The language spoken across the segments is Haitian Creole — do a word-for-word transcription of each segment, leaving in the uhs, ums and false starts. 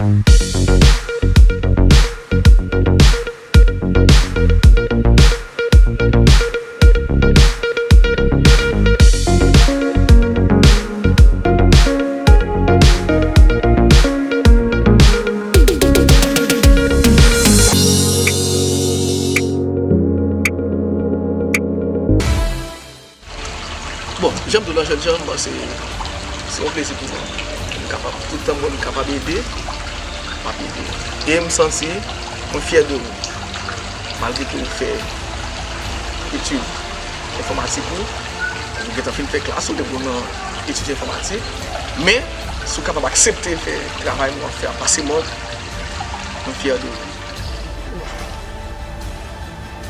Bon, jan m di w nan jèn jan, m panse se yon plezi pou mwen. M kapab, tout tan m wè m kapab ede, m ap ede. E m santi mwen fyè de ou. Malgre ke ou fè etid enfòmatik ou, ou gentan fin fè klas ou depi w nan etid enfòmatik, men si w kapab aksepte fè travay mwen ap fè a pase mòd, mwen fyè de ou.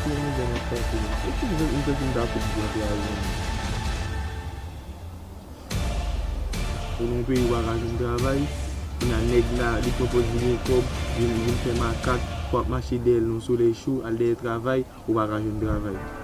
Ou nan yon zòn ap pase. E ki zòn m santi m ta fout byen travay menm? Ou nan yon peyi ou pa ka jwenn travay, kounye a nèg la, li pran pòz li gen kòb, vin, vin fè makak, pou ap mache dèyè l nan solèy cho, al dèyè travay, ou pa ka jwenn travay.